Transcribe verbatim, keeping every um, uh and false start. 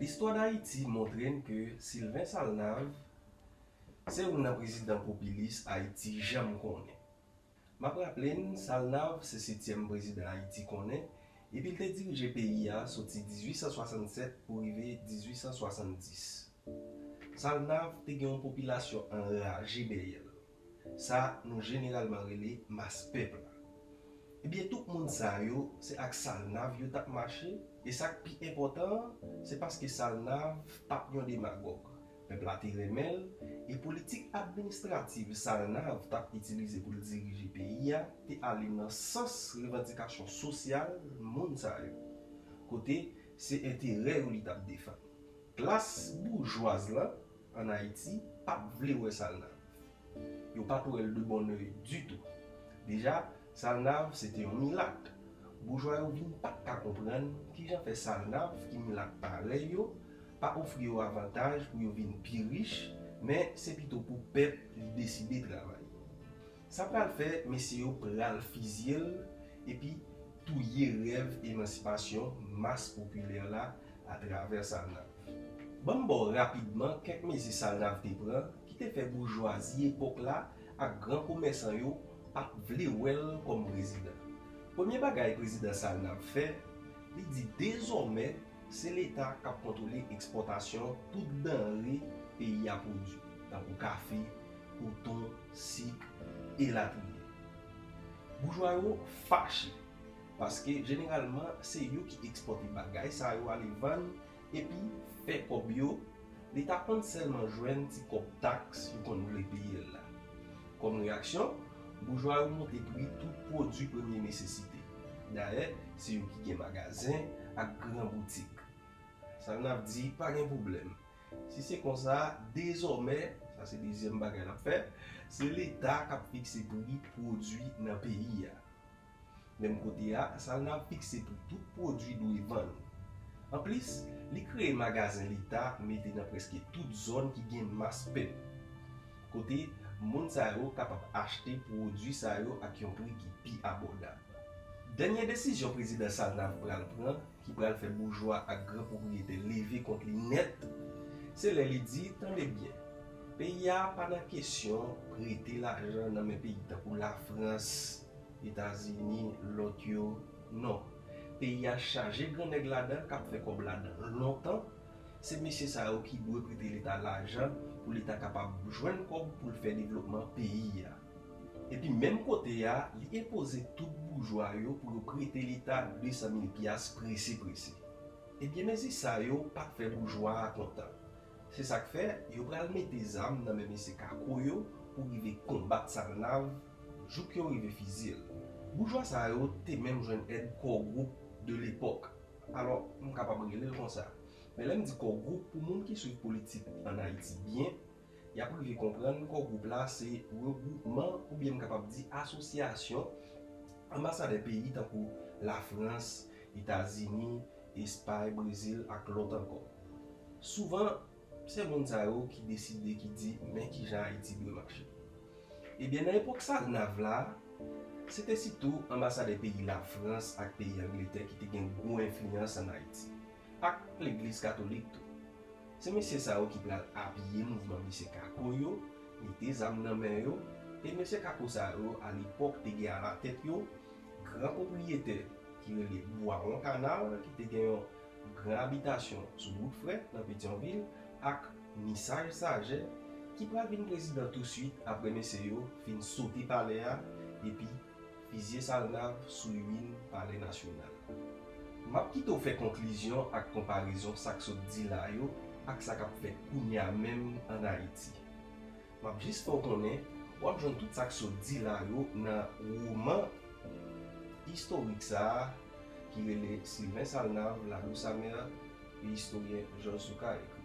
Istwa Dayiti montre n ke Sylvain Salnav se youn nan prezidan popilis Ayiti janm konnen. M ap raple n, Salnav se setyèm prezidan Ayiti konnen, epi l te dirije peyi a soti dizuit san swasannsèt pou rive dizuit san swasanndis. Salnav te gen yon popilasyon anraje dèyè l. Sa nou jeneralman rele mas pèp la. Ebyen, tout moun sa yo, se ak Salnav yo t ap mache, e sa k pi enpòtan an, se paske Salnav p ap yon demagòg. Pèp la te renmen l, e politik administrativ Salnav t ap itilize pou l dirije peyi a te ale nan sans revandikasyon sosyal moun sa yo, kote se enterè yo li t ap defann. Klas boujwaz lan ann Ayiti p ap vle wè Salnav. Yo pa t wè l de bon èy ditou. Deja, Salnav se te yon milat. Boujwa yo vin pa t ka konprann kijan fè Salnav, ki milat parèy yo, pa ofri yo avantaj pou yo vin pi rich, men se pito pou pèp li deside travay. Sa pral fè mesye yo pral fizye l epi touye rèv emansipasyon mas popilè la atravè Salnav. Ban m ba w rapidman kèk mezi Salnav te pran ki te fè boujwazi epòk la ak gran komèsan yo pa t vle wè l kòm prezidan. Premye bagay prezidan Salnav fè, li di dezòmè se Leta k ap kontwole ekspòtasyon tout danre peyi a pwodui, tankou kafe, koton, sik, elatriye. Boujwa yo fache, paske jeneralman se yo ki ekspòte bagay sa yo ale vann epi fè kòb yo. Leta konn sèlman jwenn ti kòb taks yo konn vle peye l la. Kòm reyaksyon, boujwa yo monte pri tout pwodui premye nesesite. Dayè, se yo ki gen magazen ak gran boutik. Salnav di pa gen pwoblèm. Si se konsa, dezòmè, sa se dezyèm bagay l ap fè, se Leta k ap fikse pri pwodui nan peyi a. Menm kote a, Salnav fikse pri tout pwodui dwe vann. Anplis, li kreye magazen Leta mete nan prèske tout zòn ki gen mas pèp, kote moun sa yo kapab achte pwodui sa yo ak yon pri ki pi abòdab. Dènye desizyon prezidan Salnav pral pran, ki pral fè boujwa ak gran pwopriyetè leve kont li nèt, se lè li di, tande byen, peyi a pa nan kesyon prete lajan nan men peyi tankou Lafrans, Etazini, lòt yo, non. Peyi a chaje gran nèg ladan k ap fè kòb ladan lontan. Se mesye sa yo ki dwe prete Leta lajan pou Leta kapab jwenn kòb pou l fè devlopman peyi a. Epi menm kote a, li enpoze tout boujwa yo pou yo prete Leta de san mil pyas prese prese. Ebyen, mezi sa yo pa t fè boujwa a kontan. Se sa k fè, yo pral mete zam nan men mesye Kako yo pou rive konbat Salnav, jouk yo rive fizye l. Boujwa sa yo te menm jwenn èd Core Group de lepòk. Alò, m kapab rele l konsa. Men lè m di Core Group, pou moun ki swiv politik ann Ayiti byen, y ap rive konprann Core Group la se regwoupman, oubyen m kapab di asosyasyon, anbasadè peyi tankou Lafrans, Etazini, Espay, Brezil ak lòt ankò. Souvan, se moun sa yo ki deside, ki di men kijan Ayiti dwe mache. Ebyen, nan epòk Salnav la, se te sitou anbasadè peyi Lafrans ak peyi Angletè ki te gen gwo enfliyans ann Ayiti, ak Legliz Katolik tou. Se mesye sa yo ki pral apiye mouvman mesye Kako yo, mete zam nan men yo, e mesye Kako sa yo, alepòk, te gen alatèt yo gran pwopriyetè ki rele Bwawon Kanal, ki te gen yon gran abitasyon sou wout Frè nan Petyonvil, ak Misaj Sajè, ki pral vin prezidan touswit apre mesye yo fin sote palè a epi fizye Salnav sou rin Palè Nasyonal. M ap kite w fè konklizyon ak konparezon sa k sot di la yo ak sa k ap fèt kounye a menm ann Ayiti. M ap jis fè w konnen, w ap jwenn tout sa k sot di la yo nan woman istorik sa a ki rele Sylvain Salnav, La Douce Amère, ke istoryen Georges Soukar ekri.